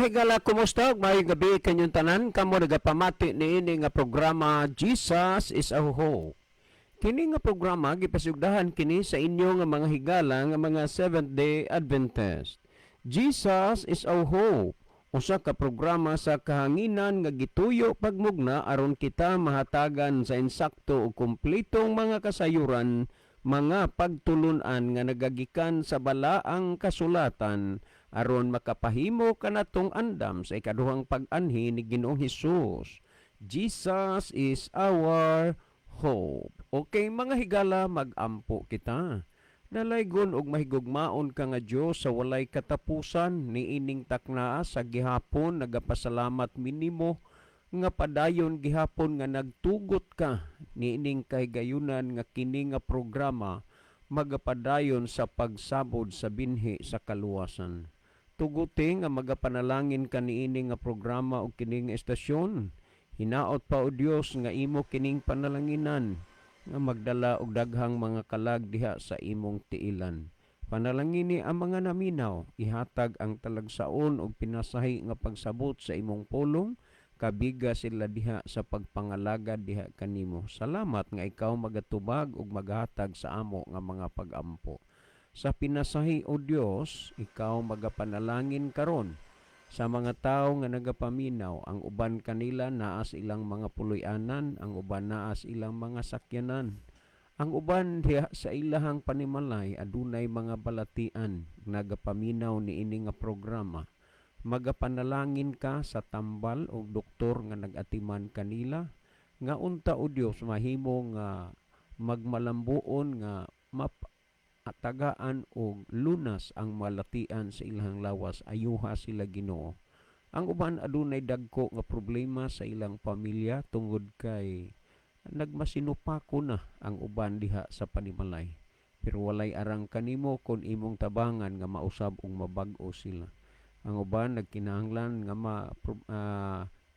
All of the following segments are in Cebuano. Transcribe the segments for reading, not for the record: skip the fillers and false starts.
Mga higala, kumusta? Maayong gabi kanyong tanan. Kamo nagapamati niini nga programa, Jesus is Our Hope. Kini nga programa gipasugdahan kini sa inyo nga mga higala nga mga Seventh-day Adventist. Jesus is Our Hope. Usa ka programa sa kahanginan nga gituyo pagmugna aron kita mahatagan sa insakto ug kumpletong mga kasayuran, mga pagtulunan nga nagagikan sa balaang kasulatan aron makapahimo kanatong andam sa ikaduhang pag-anhi ni Ginoong Hesus. Jesus is our hope. Okay, mga higala, magampo kita. Dalaygon og mahigugmaon ka nga Dios sa walay katapusan, niining taknaa sa gihapon nagapasalamat minimo nga padayon gihapon nga nagtugot ka niining kahigayunan nga kini nga programa magapadayon sa pagsabod sa binhi sa kaluwasan. Tuguti nga magapanalangin ka niini nga programa o kini nga estasyon. Hinaot pa, o Dios, nga imo kining panalanginan nga magdala og daghang mga kalag diha sa imong tiilan. Panalangini ang mga naminaw, ihatag ang talagsaon og pinasahi nga pagsabot sa imong pulong, kabiga sila diha sa pagpangalagad diha kanimo. Salamat nga ikaw magatubag ug maghatag sa amo nga mga pagampo. Sa pinasahi, o Dios, ikaw magapanalangin karon sa mga tawo nga nagapaminaw. Ang uban kanila naa sa ilang mga puloy-anan, ang uban naa sa ilang mga sakyanan. Ang uban diha sa ilahang panimalay adunay mga balatian nagapaminaw niini nga programa. Magapanalangin ka sa tambal o doktor nga nag-atiman kanila nga unta, o Dios, mahimo nga magmalambuon nga mapatagaan og lunas ang malatian sa ilang lawas. Ayuha sila, Ginoo. Ang uban adunay dagko nga problema sa ilang pamilya tungod kay nagmasinupako na ang uban diha sa panimalay, pero walay arang kanimo kon imong tabangan nga mausab ug mabag-o sila. Ang uban nagkinahanglan nga ma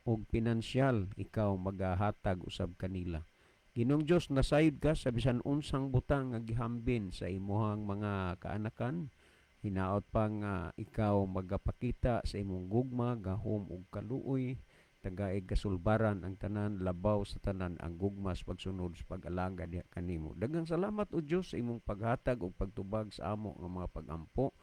og pinansyal, ikaw magahatag usab kanila. Ginoong Dios, nasayod ka sa bisan unsang butang nga gihambin sa imuhang mga kaanakan. Hinaot pa nga ikaw magapakita sa imong gugma, gahom ug kaluoy. Tagaig kasulbaran ang tanan, labaw sa tanan ang gugma sa pagsunod sa pag-alaga diha kanimo. Daghang salamat, o Dios, sa imong paghatag ug pagtubag sa amo nga mga pagampo.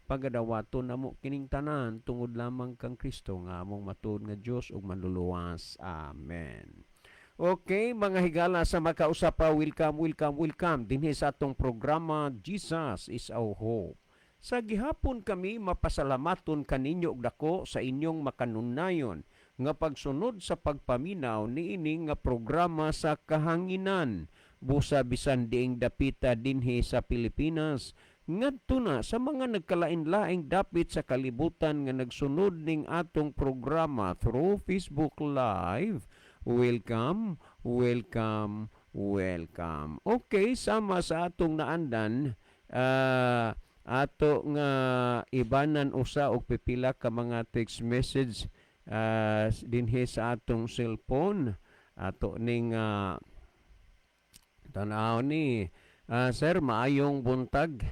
Pagadawaton namo kining tanan tungod lamang kang Kristo nga among matuod nga Dios ug manluluwas. Amen. Okay, mga higala sa makausa pa, welcome, welcome, welcome dinhi sa atong programa, Jesus is Our Hope. Sa gihapon kami mapasalamaton kaninyo og dako sa inyong makanunayon nga pagsunod sa pagpaminaw niini nga programa sa kahanginan. Busa bisan diing dapita dinhi sa Pilipinas ngadto na sa mga nagkalain-laing dapit sa kalibutan nga nagsunod ning atong programa through Facebook Live. Welcome, welcome, welcome. Okay, sama sa atong naandan, ato nga ibanan usa og pipila ka mga text message dinhi sa atong cellphone. Ato ning tanaw ni "Sir, maayong buntag.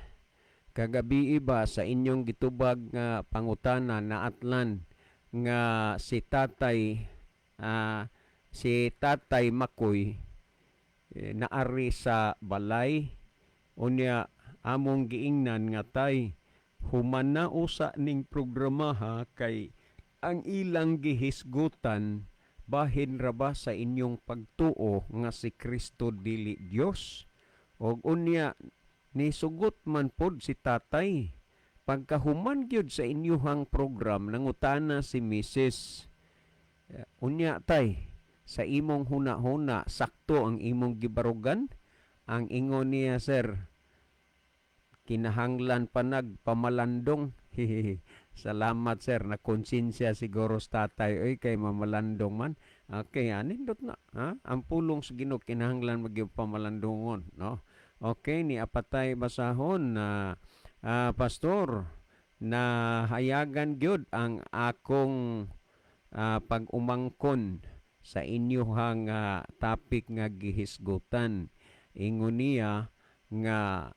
Kagabi iba sa inyong gitubag nga pangutana, naatlan nga si Tatay Makoy naari sa balay. Unya among giingnan nga, 'Tay, human na usa ning programa ha, kay ang ilang gihisgutan bahin ra ba sa inyong pagtuo nga si Kristo dili Dios?' Og unya nisugot man pod si tatay. Pagkahuman gyud sa inyuhang program, nangutana si Mrs. 'Unya tay, sa imong huna-huna, sakto ang imong gibarugan?' Ang ingon niya, 'Sir, kinahanglan pa nagpamalandong.'" Salamat, sir, na konsensya siguro sa tatay oy kay mamalandong man. Okay, anindot na ha? Ang pulong sa Ginoo kinahanglan magyud pamalandongon, no? Okay, ni apatay basahon na "Pastor, na hayagan gyud ang akong pag-umangkon sa inyuhang topic nga gihisgutan." Ingon niya nga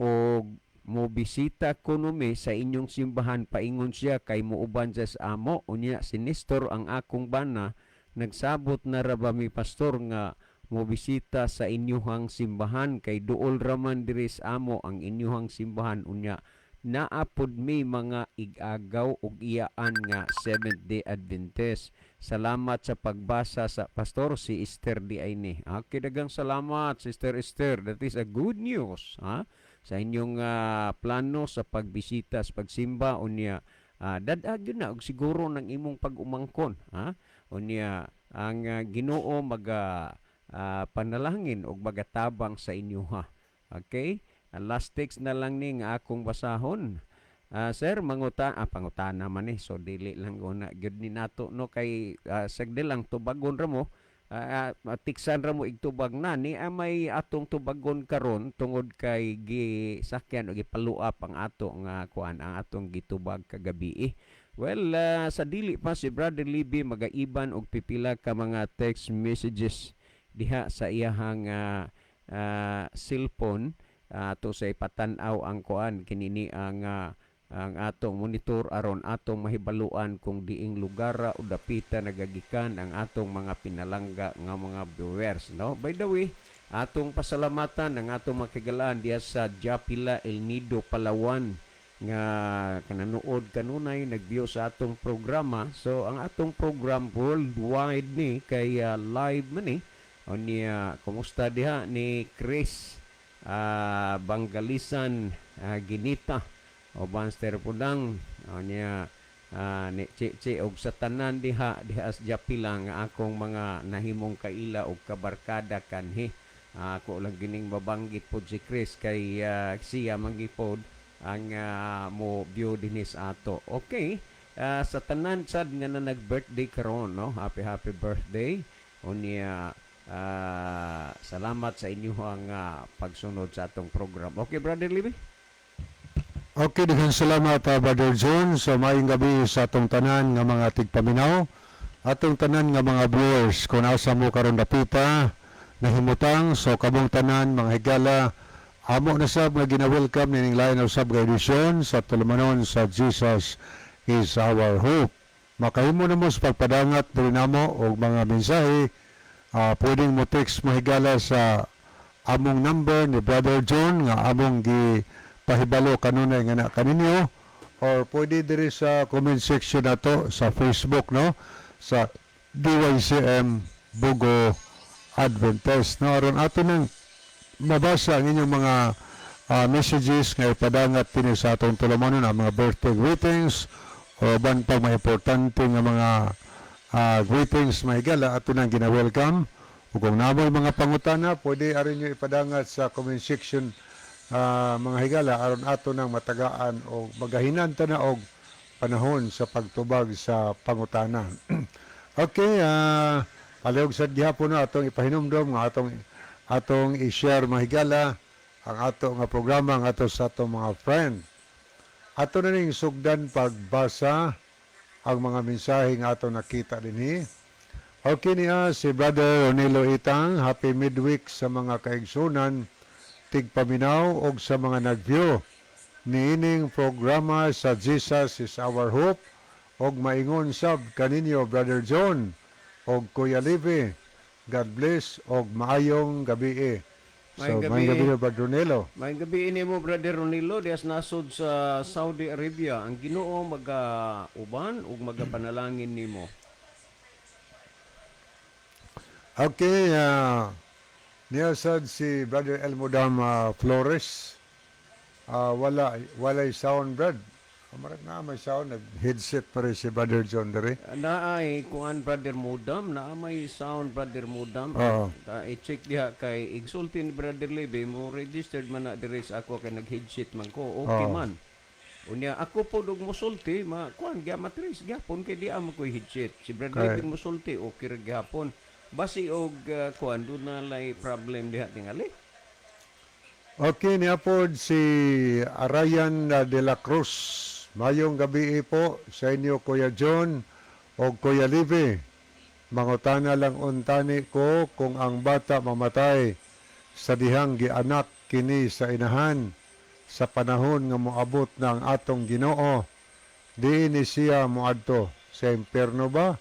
og Mo bisita kuno mi sa inyong simbahan, paingon siya kay muuban siya sa amo. Unya si Nestor ang akong bana, nagsabot na ra ba mi, pastor, nga mo bisita sa inyuhang simbahan kay duol raman diri sa amo ang inyuhang simbahan, unya naa pod mi mga igagaw ug iyaan nga Seventh Day Adventist. Salamat sa pagbasa sa pastor, si Esther di ay ni. Okay, daghang salamat, Sister Esther. That is a good news, ha? Sa inyong plano sa pagbisita sa pagsimba, unya dad-ag yun na og siguro ng imong pag-umangkon, ha? Unya ang Ginoo maga panalangin og magatabang sa inyo, ha. Okay? Ang last text na lang ni nga akong basahon. Sir, manguta, pangutana man eh. So dili lang una gyud ni nato, no, kay sagdi lang tubagon ra mo. Tiksan ra mo igtubag na ni may atong tubagon karon tungod kay gisakyan o gipaluap ang ato nga kuan, ang atong gitubag kagabi eh. Well, sa dili pa si Brother Libby magaiban og pipila ka mga text messages diha sa iyahang cellphone, ato sa ipatan-aw ang kuan kinini ang atong monitor aron atong mahibaluan kung diing lugar ra o dapita nagagikan ang atong mga pinalangga nga mga viewers, no? By the way, atong pasalamatan ang atong makigalaan diha sa Japila, El Nido, Palawan nga kananuod kanunay nag-view sa atong programa. So ang atong program worldwide ni kay live man ni. Unya kumusta diha ni Chris Bangalisan, Ginita o Banster Pudang, unya ni Chichi og sa tanan diha diha sa Japila nga akong mga nahimong kaila og kabarkada kanhi. Ako lang gining mabanggit pod si Chris kay siya manggipod ang mo view dinhi sa ato. Okay. Sa tanan sad nga na nag-birthday karon, no. Happy, happy birthday. Unya salamat sa inyong pagsunod sa atong program. Okay, Brother Libby? Okay, daghang salamat, Brother John. So maayong gabi sa atong tanan nga mga tigpaminaw, atong tanan nga mga viewers kung asa mo karon dapita nahimutang. So kamong tanan, mga higala, amo na sab nga gina-welcome nining lain usab nga edisyon sa tulumanon sa Jesus is Our Hope. Makahimo na mo sa pagpadangat diri namo og mga mensahe. Pwedeng mo text, mga higala, sa among number ni Brother John nga among gi pahibalo kanunay nga na kaninyo or pwede diri sa comment section nato sa Facebook, no, sa DYCM Bogo Adventist, no, aron ato nang mabasa ang inyong mga messages nga ipadangat dinhi sa atong tulumanon, ang mga birthday greetings o uban pang mga importante nga mga greetings, mga higala, ato nang gina-welcome. Ug kung namoy mga pangutana, pwede arin nyo ipadangat sa comment section, mga higala, aron ato nang matagaan o magahinan ta na og panahon sa pagtubag sa pangutana. Okay, palihog sad gihapon na atong ipahinumdom nga atong atong i-share, mga higala, ang ato nga programa nga ato sa atong mga friend. Ato na ning sugdan pagbasa ang mga mensahe nga ato nakita dinhi. Okay niya si Brother Ronilo Itang, happy midweek sa mga kaigsunan tigpaminaw og sa mga nag-view niining programa sa Jesus is Our Hope og maingon sab kaninyo, Brother John og Kuya Levi. God bless og maayong gabi. So, Maayong gabi. Maayong gabi, Brother Ronilo. Maayong gabi nimo, Brother Ronilo, dias nasod sa Saudi Arabia. Ang Ginoo maga-uban ug magapanalangin nimo. Okay, niya sad si Brother Elmodam Flores. Wala walay sound, Brad. Marag na may sound, nag-headset pa rin si Brother John dere. Naay kuan, Brother Mudam, naa may sound, Brother Mudam. Oo. Ta i-check diha kay igsulti ni Brother Lebe mo registered man na diri sa ako kay nag-headset man ko. Okay Oo. Man. Unya ako po og mosulti ma kuan gya matris gyapon kay di amo koy headset. Si Brother Kay- Lebe mosulti okay ra gyapon. Basi og kuan doon na lay problem diha tingali. Okay, niya po si Arayan de la Cruz. Mayong gabi po sa inyo, Kuya John o Kuya Livi. Mangutana lang untani ko kung ang bata mamatay sa dihang gianak kini sa inahan. Sa panahon nga moabot na ang atong Ginoo, diin ni siya moadto? Sa impierno ba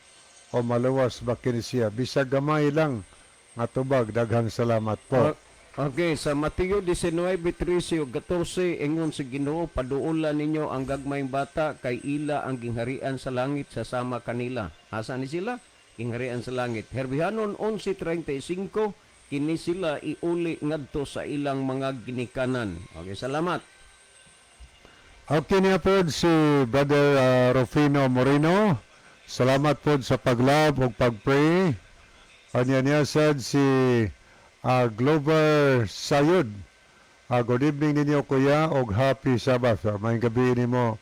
o maluwas ba kini siya? Bisag gamay lang nga tubag, daghang salamat po. Okay, sa Mateo 19:13 ug 14, ingon sa Ginoo, "Paduola ninyo ang gagmayng bata kay ila ang gingharian sa langit sa sama kanila." Asa ni sila? Gingharian sa langit. Herbihanon 11:35, kini sila iuli ngadto sa ilang mga ginikanan. Okay, salamat. Okay niya po si Brother Rufino Moreno. Salamat po sa pag-love ug pag-pray. Kanya niya sad si Glover Sayod. Good evening ninyo, kuya, og happy Sabbath. Maayong gabi nimo,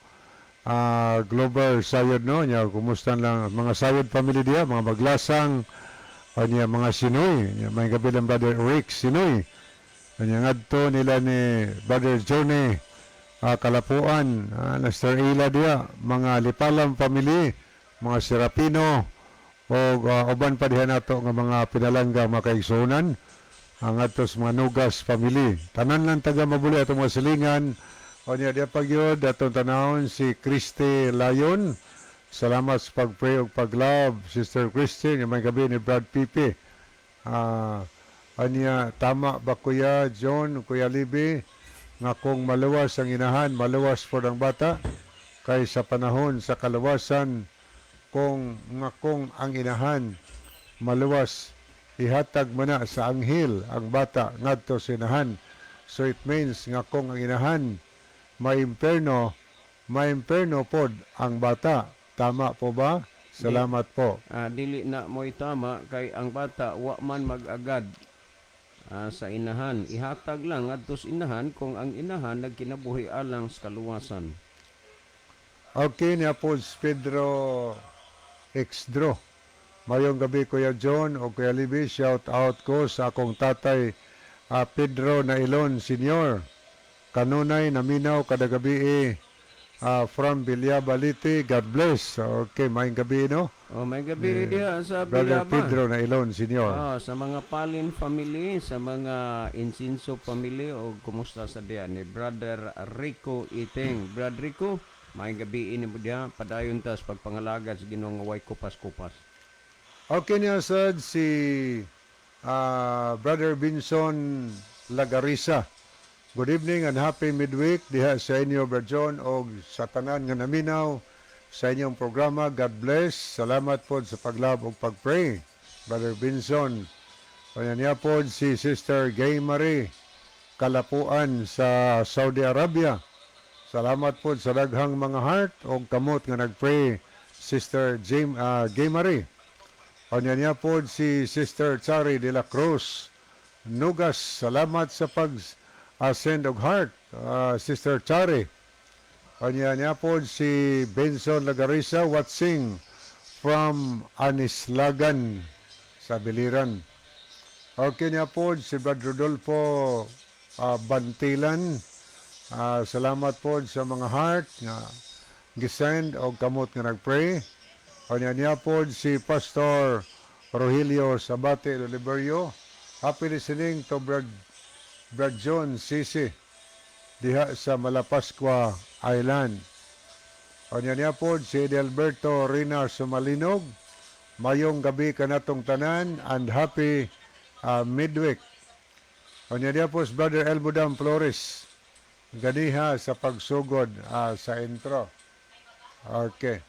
Glover Sayod, no. Nya kumusta lang mga Sayod family diya, mga maglasang, kanya mga Sinoy. Nya maayong gabi lang, Brother Rick Sinoy. Kanya ngadto nila ni Brother Johnny Kalapuan, Lester Ila diya, mga Lipalam family, mga Serapino, o uban pa diha nato nga mga pinalangga, mga kaigsuonan, ang atos mga Nugas family. Tanan lang taga Mabuli atong mga silingan. O niya diya pagyod, atong tanawon si Christy Layon. Salamat sa pag-pray ug pag-love, Sister Christy, nga maayong gabi ni Brad Pipi. Anya, tama ba, Kuya John, Kuya Libby, nga kung maluwas ang inahan, maluwas po ang bata? Kay sa panahon sa kaluwasan, kung nga kung ang inahan maluwas, ihatag mo na sa anghel ang bata ngadto sa inahan. So it means nga kung ang inahan may imperno, may imperno pod ang bata. Tama po ba? Salamat po. Dili na mo'y tama kay ang bata wa man mag-agad sa inahan. Ihatag lang ngadto sa inahan kung ang inahan nagkinabuhi alang sa kaluwasan. Okay niya po si Pedro Exdro. Mayong gabi, Kuya John o Kuya Libby, shout out ko sa akong tatay, Pedro Nailon Senior. Kanunay naminaw kada gabi eh, from Villaba, Leyte. God bless. Okay, maayong gabi, no? Oh, maayong gabi diha sa Brother Villaba. Pedro Nailon Senior. Ah, sa mga Palin family, sa mga Insinso family o kumusta sa diha ni Brother Rico Iting. Brother Rico, maayong gabi ini mo diha, padayon ta sa pagpangalagad sa Ginoo nga way kupas-kupas. Okay niya sad si Brother Vinson Lagarisa. Good evening and happy midweek diha sa inyo, Brother John, og sa tanan nga naminaw sa inyong programa. God bless. Salamat po sa pag-love og pag-pray, Brother Vinson. Kanya niya po si Sister Gay Marie Kalapuan sa Saudi Arabia. Salamat po sa daghang mga heart og kamot nga nag-pray, Sister James, Gay Marie. Kanya niya po si Sister Chari de la Cruz Nugas. Salamat sa pag send og heart, Sister Chari. Kanya niya po si Benson Lagarisa, watching from Anislagan sa Biliran. Okay niya po si Brad Rodolfo Bantilan. Salamat po sa mga heart nga gisend og kamot nga nagpray. Kanya niya po si Pastor Rogelio Sabate Oliverio. Happy listening to Brad John Sisi diha sa Malapascua Island. Kanya niya po si Alberto Rina Sumalinog. Mayong gabi kanatong tanan and happy midweek. Kanya niya po si Brother Elbudam Flores. Ganiha sa pagsugod sa intro. Okay.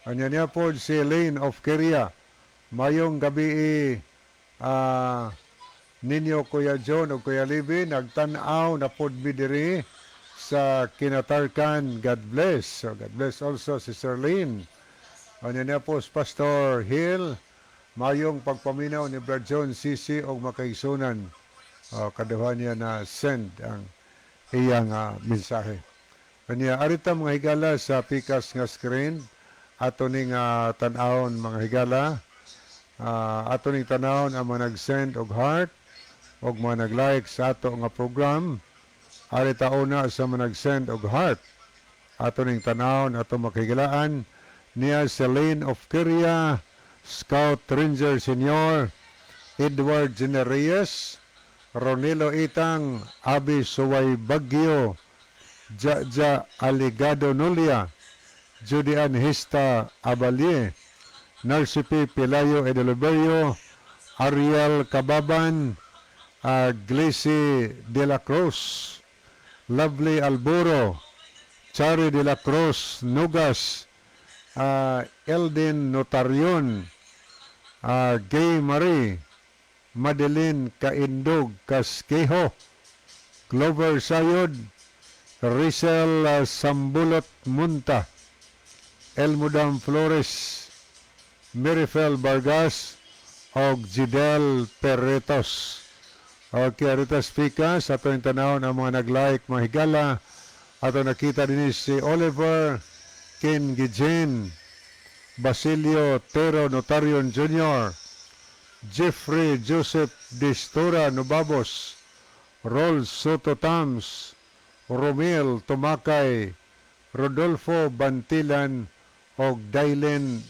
Anya niya po si Elaine of Korea. Mayong gabi ninyo, Kuya John o Kuya Libby, nagtan-aw na pod mi diri sa Kinatarkan. God bless. So God bless also si Sir Lynn. Anya niya po si Pastor Hill. Mayong pagpaminaw ni Brad John Sisi og makaigsunan. Kaduha niya na send ang iyang mensahe. Kanya arita, mga higala, sa pikas nga screen ato ning tan-awon, mga higala. Ato ning tan-awon ang mga nag-send og heart og mga nag-like sa ato nga program. Arita una sa mga nag-send og heart. Ato ning tan-awon, ato makigilaan niya si Lane of Korea, Scout Ranger Senior, Edward Genereyes, Ronilo Itang, Abi Suway Bagyo, Jaja Aligado Nulia, Judy Ann Hista Abalie, Narcipe Pelayo Edeliberio, Ariel Kababan, Glacy De La Cruz, Lovely Alboro, Chari De La Cruz Nugas, Eldin Notarion, Gay Marie, Madeline Kaindog Casquejo, Clover Sayod, Rizal Sambulot Munta, Elmudam Flores, Mirifel Vargas, og Gidel Perretos. Okay, arita speaker, sa atong tanawon ang mga nag-like, mga higala, ato nakita din si Oliver Ken Gijin, Basilio Tero Notarion Jr., Jeffrey Joseph Distura Nubabos, Rol Soto Tams, Romel Tumakay, Rodolfo Bantilan, og Dailen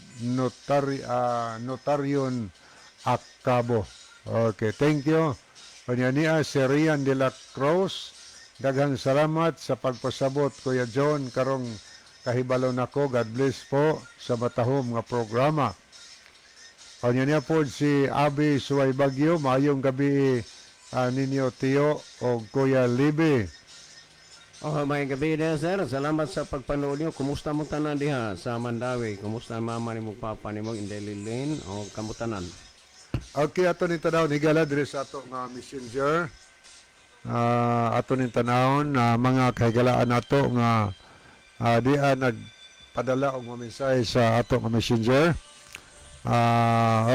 Notarion Akabo. Okay, thank you. Unya niya si Rian de la Cruz. Daghang salamat sa pagpasabot, Kuya John, karong kahibalo nako. God bless po sa matahom nga programa. Unya niya po si Abi Suway Bagyo. Maayong gabi ninyo, Tiyo o Kuya Libi. Oh, may gabi na, sir. Salamat sa pagpanood niyo. Kumusta mo tanan diha sa Mandawi? Kumusta ang mama nimo, papa nimo, Inday Lilin o kamutanan? Okay, ato ning tanawon higala diri sa ato nga messenger. Ato ning tanawon na mga kahigalaan nato nga diha nagpadala og mga mensahe sa ato nga messenger.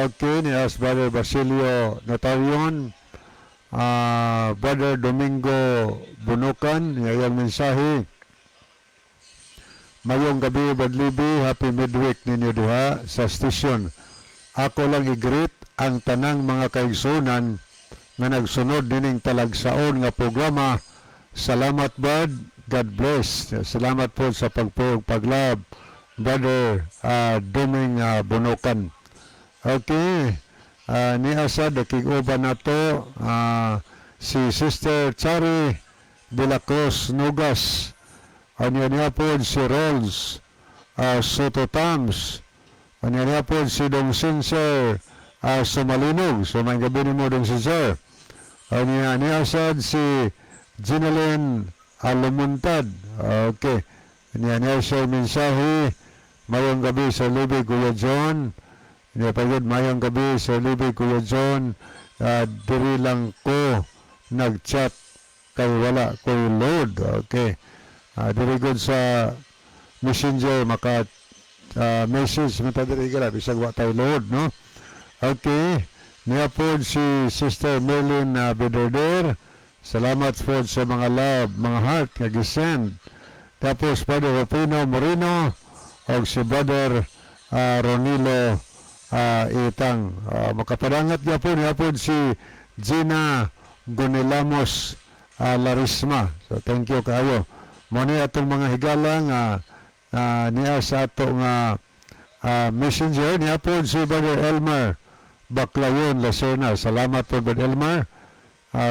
Okay, ni as Brother Basilio Notarion, Brother Domingo Bunukan, niya iyang mensahe. "Mayong gabi, Badlibi, happy midweek ninyo diha sa station. Ako lang i-greet ang tanang mga kaigsunan nga nagsunod nining talagsaon nga programa. Salamat, Brad. God bless." Salamat po sa pagpug paglab, Brother Doming Bunukan. Okay. Ni asa dakig-uban nato si Sister Chari de la Cruz Nugas. Anya niya po si Rolls Soto Tams. Anya niya po si Dong Sincere Sumalinog. So may gabi nimo, Dong Sincere. Anya niya sad si Ginalyn Alumuntad. Okay. Anya niya siya mensahe. "Mayong gabi sa Libi, Kuya John." Niya pagod, "Mayong gabi sa Libi, Kuya John. Diri lang ko nag-chat kay wala ko'y load." Okay. Diri good sa messenger maka message mo ta diri gala bisag wa tay load, no? Okay. Niya po si Sister Merlin Bederder. Salamat po sa mga love, mga heart nga gisend. Tapos Brother Rufino Moreno og si Brother Ronilo Itang. Makapadangat niya po si Gina Gonelamos Larisma. So thank you kayo. Mo ni atong mga higala nga niya sa ato nga messenger. Niya po si Brother Elmer Baclayon Lacerna. Salamat po, Brother Elmer,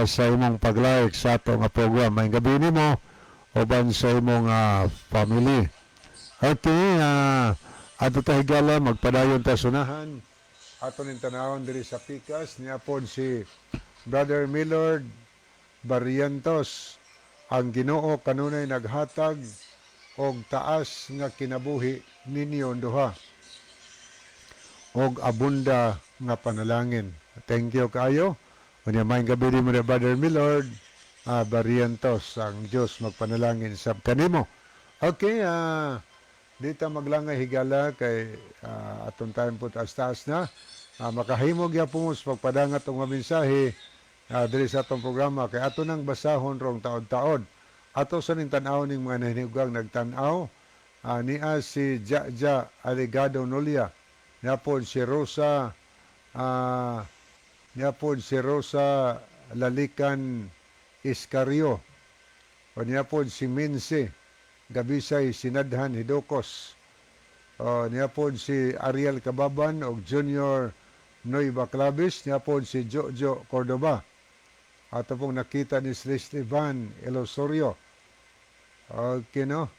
sa imong pag-like sa ato nga program. Maayong gabi nimo uban sa imong family. Okay, ato ta higala magpadayon ta sunahan. Ato ning tanawon diri sa Pikas niya po si Brother Millard Barrientos. "Ang Ginoo kanunay naghatag og taas nga kinabuhi ninyo duha og abunda nga panalangin." Thank you kaayo. Unya maayong gabi mo na, Brother Millard Barrientos. Ang Dios magpanalangin sa kanimo. Okay, dita maglangay higala kay atong time po taas-taas na. Makahimog ya po mo sa pagpadangat og mga mensahe diri sa atong programa kay ato nang basahon rong taod-taod. Ato sa ning tan-aw ning mga nahinugang nagtan-aw niya si Jaja Aligado Nolia. Niya po si Rosa Lalikan Iscario. O niya po si Minse Gabisay Sinadhan Hidokos. O niya po si Ariel Kababan og Junior Noy Baclabis. Niya po si Jojo Cordoba. Ato pong nakita ni Leslie Van Elosorio. Okay, no?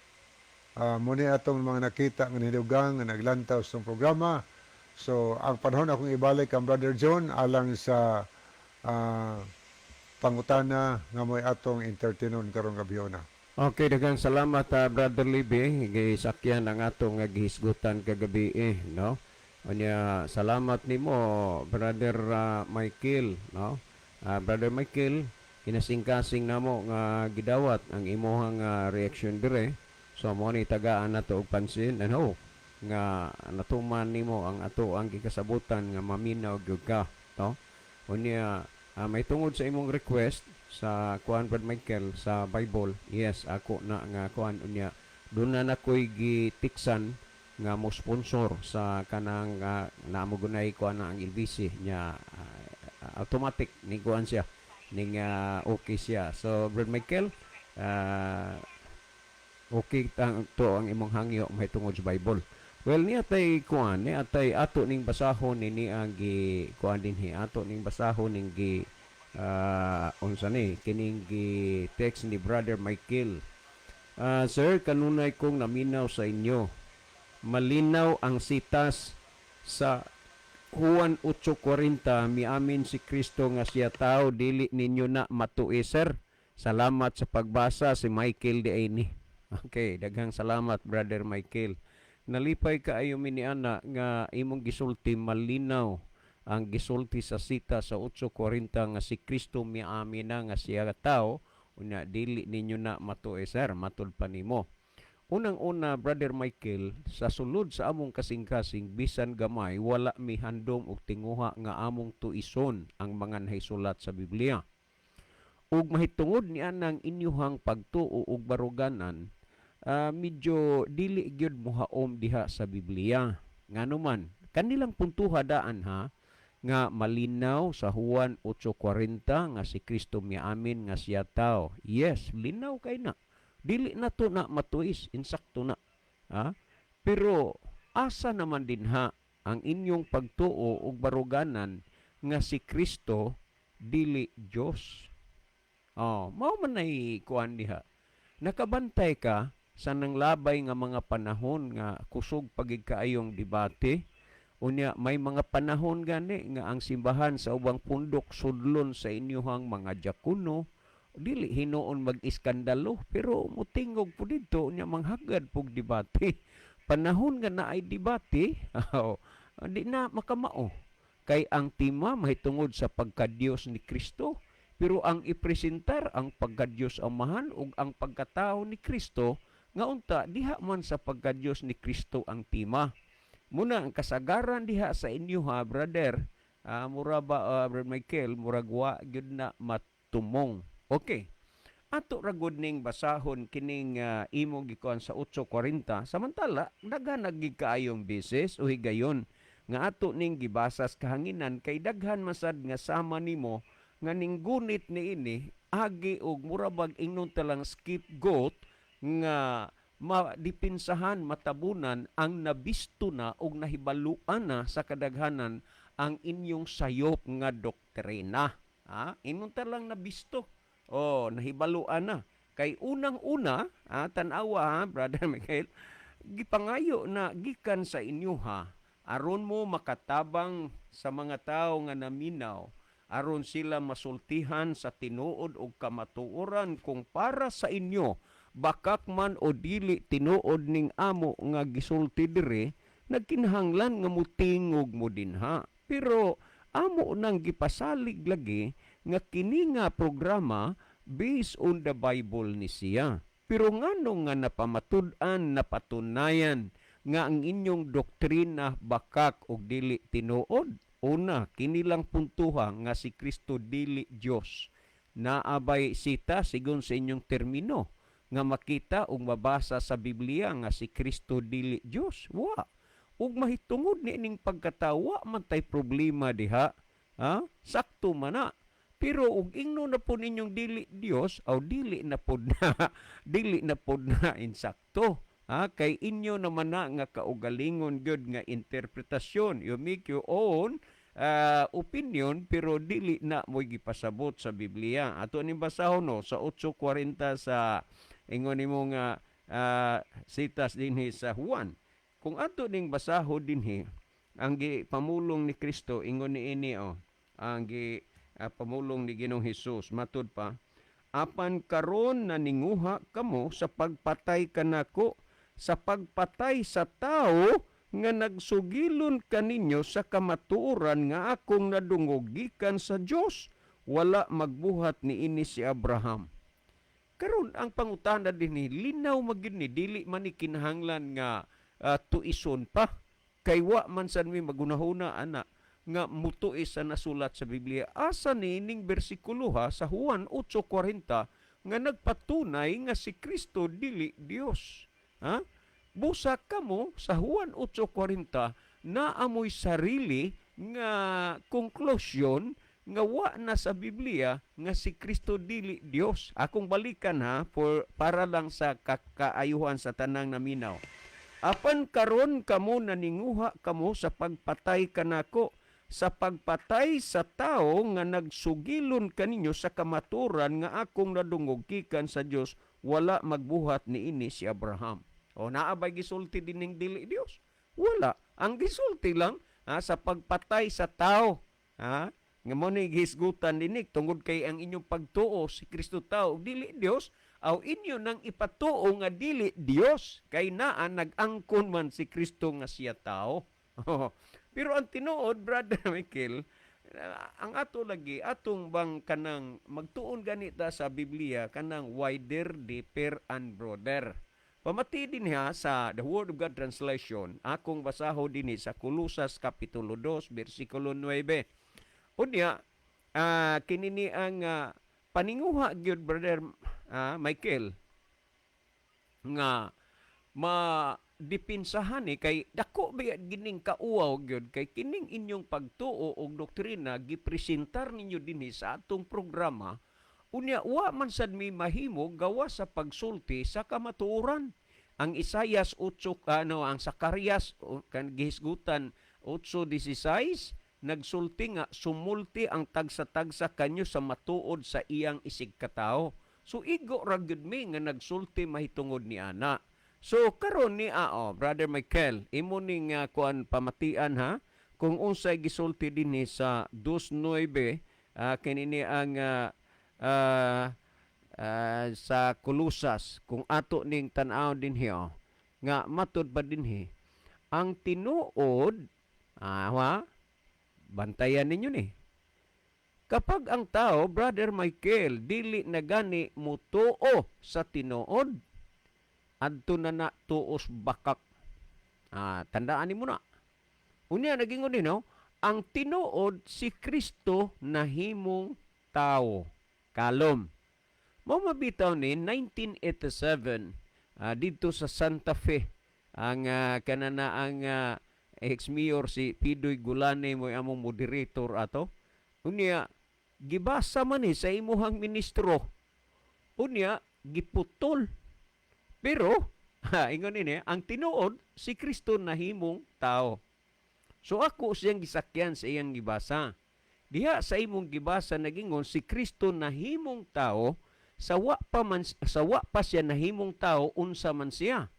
Muni atong mga nakita nga nidugang nga naglantaw sa programa. So, ang panahon akong ibalik ang Brother John alang sa pangutana nga mo'y atong entertainon karong gabhiona. Okay, daghang salamat, Brother Libby. Gisakyan ang atong nga gihisgutan kagabi eh, no? Unya, salamat nimo, Brother Michael, no? Brother Michael, kinasingkasing namo nga gidawat ang imuhang reaction dire. So mo ni tagaan nato og pansin ano nga natuman nimo ang ato ang gikasabutan nga maminaw gyud ka, no? Unya, may tungod sa imong request sa kuan, Brad Michael, sa Bible. Yes, ako na nga kuan, unya doon na nakoy gitiksan nga mo sponsor sa kanang naamo gunay kuan na ang LBC nya, automatic ni kuan siya ning okay siya. So Brad Michael, okay tang to ang imong hangyo may tungod sa Bible. Well, niya tay kuan, niya tay ato ning basahon ni ang gi kuan dinhi, ato ning basahon ning gi unsa ni kining gi text ni Brother Michael. "Sir, kanunay kong naminaw sa inyo. Malinaw ang sitas sa Juan 8:40, miamin si Kristo nga siya tao, dili ninyo na matui, sir. Salamat sa pagbasa, si Michael di ni." Okay, daghang salamat, Brother Michael. Nalipay kaayo mi ni ana nga imong gisulti malinaw ang gisulti sa sita sa 8:40 nga si Kristo miamin na nga siya tao, unya dili ninyo na matui, sir, matud pa nimo. Unang-una, Brother Michael, sa sulod sa among kasing-kasing, bisan gamay, wala mi handom og tinguha nga among tuison ang mga nahisulat sa Biblia. Ug mahitungod ni anang inyuhang pagtuo ug baruganan, medyo dili gyud mohaom diha sa Biblia. Ngano man, kanilang puntuha daan ha, nga malinaw sa Juan 8:40 nga si Kristo miamin nga siya tao. Yes, linaw kay na. Dili na to na matuis, insakto na. Ha? Pero asa naman din ha ang inyong pagtuo ug baruganan nga si Kristo dili Dios? Oh, mao man nay kuan diha. Nakabantay ka sa nanglabay nga mga panahon nga kusog pagid kaayong debate. Unya may mga panahon gani nga ang simbahan sa ubang pundok sudlon sa inyuhang mga diakono, dili hinuon mag-iskandalo pero mutingog po didto, unya manghagad pug debate. Panahon nga naay debate, aw, di na makamao kay ang tema mahitungod sa pagkadiyos ni Kristo, pero ang ipresentar ang pagkadiyos Amahan ug ang pagkatao ni Kristo, nga unta diha man sa pagkadiyos ni Kristo ang tema. Muna ang kasagaran diha sa inyo ha, brother, mura ba, Brother Michael, murag wa gyud na matumong. Okay, ato ra gud ning basahon kining imo gikuan sa 8:40. Samantala daghan na gid kaayong beses o higayon nga ato ning gibasas kahanginan kay daghan masad nga sama nimo nga ning gunit niini agi og mura bag ingnon talang scapegoat nga madipinsahan, matabunan ang nabisto na og nahibaluan na sa kadaghanan ang inyong sayop nga doktrina. Ha? Ingnon talang nabisto. Oh, nahibaluan na. Kay unang-una, tan-awa ha, Brother Michael, gipangayo na gikan sa inyo ha, aron mo makatabang sa mga tao nga naminaw, aron sila masultihan sa tinuod og kamatuoran kung para sa inyo bakak man o dili tinuod ning amo nga gisulti dire, nagkinahanglan nga mutingog mo dinha. Pero amo nang gipasalig lagi nga kini nga programa based on the Bible ni siya. Pero ngano nga napamatud-an, napatunayan nga ang inyong doktrina bakak og dili tinuod? Una, kinilang puntuha nga si Kristo dili Dios. Naabay sita sigon sa inyong termino nga makita ug mabasa sa Biblia nga si Kristo dili Dios? Wa. Ug mahitungod ni ining pagkatawa man tay problema diha. Ha? Sakto man na. Pero ug ingno na po ninyong dili Dios, aw dili na pod na dili na pod na insakto. Ha? Kay inyo naman na nga kaugalingon gyud nga interpretasyon. You make your own opinion pero dili na mo gipasabot sa Biblia. Ato ning basahon no sa 8:40 sa Ingon nimo nga sitas dinhi sa Juan. Kung ato ning basaho dinhi ang gipamulong ni Kristo, ingon niini oh, ang gi pamulong ni Ginoong Hesus matud pa, "Apan karon naninguha kamo sa pagpatay kanako, sa pagpatay sa tao nga nagsugilon kaninyo sa kamatuoran nga akong nadungog gikan sa Dios. Wala magbuhat niini si Abraham." Karon ang pangutana dinhi, linaw magyud ni, dili man ni kinahanglan nga tuison pa kay wa man sad mi magunahuna ana nga mutuis sa nasulat sa Biblia. Asa ni ning bersikulo ha sa Juan 8:40 nga nagpatunay nga si Kristo dili Dios? Ha? Busa kamo sa Juan 8:40 naamoy sarili nga conclusion nga wa na sa Biblia nga si Kristo dili Dios. Akong balikan ha, for para lang sa kakaayuhan sa tanang naminaw. "Apan karon kamo naninguha kamo sa pagpatay kanako, sa pagpatay sa tao nga nagsugilon kaninyo sa kamaturan nga akong nadungog gikan sa Dios. Wala magbuhat niini si Abraham." O naa bay gisulti dining dili Dios? Wala. Ang gisulti lang ha, sa pagpatay sa tao. Ha? Nga mo ni gihisgutan dinhi tungod kay ang inyong pagtuo si Kristo tao dili Dios, aw inyo nang ipatuo nga dili Dios kay naa nag-angkon man si Kristo nga siya tao. Pero ang tinuod, Brother Michael, ang ato lagi atong bang kanang magtuon ganita sa Biblia kanang wider, deeper and broader. Pamati din ha sa The Word of God Translation, akong basaho dinhi sa Kolosas Kapitulo 2, versikulo 9. Unya, kini ni ang paninguha gyud, Brother Michael, nga madipinsahan ni kay dako ba gining kauwaw gyud kay kining inyong pagtuo og doktrina gipresentar ninyo dinhi sa atong programa, unya wa man sad mi mahimo gawa sa pagsulti sa kamatuoran. Ang Isayas 8, ano, ang Sakarias kan gihisgutan 8:16 nagsulti nga sumulti ang tagsa-tagsa kanyo sa matuod sa iyang isigkatao. So igo ra gyud mi nga nagsulti mahitungod ni ana. So karon ni oh, Brother Michael, imo ning kuan, pamatian ha kung unsay gisulti dinhi sa 2:9, kini ni ang sa Kolosas. Kung ato ning tan-aw dinhi oh, nga matud pa dinhi ang tinuod, wa bantayan ninyo ni. Kapag ang tao, Brother Michael, dili na gani mutuo sa tinuod, adto na na tuos bakak. Tandaan nimo na. Unya nagingon din no, ang tinuod si Kristo nahimong tao. Kalom. Mao mabitaw ni 1987 didto sa Santa Fe ang kanana ang ex-mayor si Pidoy Gulane mo among moderator ato. Unya gibasa man ni sa imuhang ministro. Unya giputol. Pero ha, ingon ini ang tinuod si Kristo nahimong tao. So ako siyang gisakyan sa iyang gibasa. Diha sa imong gibasa nagingon si Kristo nahimong tao, sa wa pa siya nahimong tao, unsa man siya?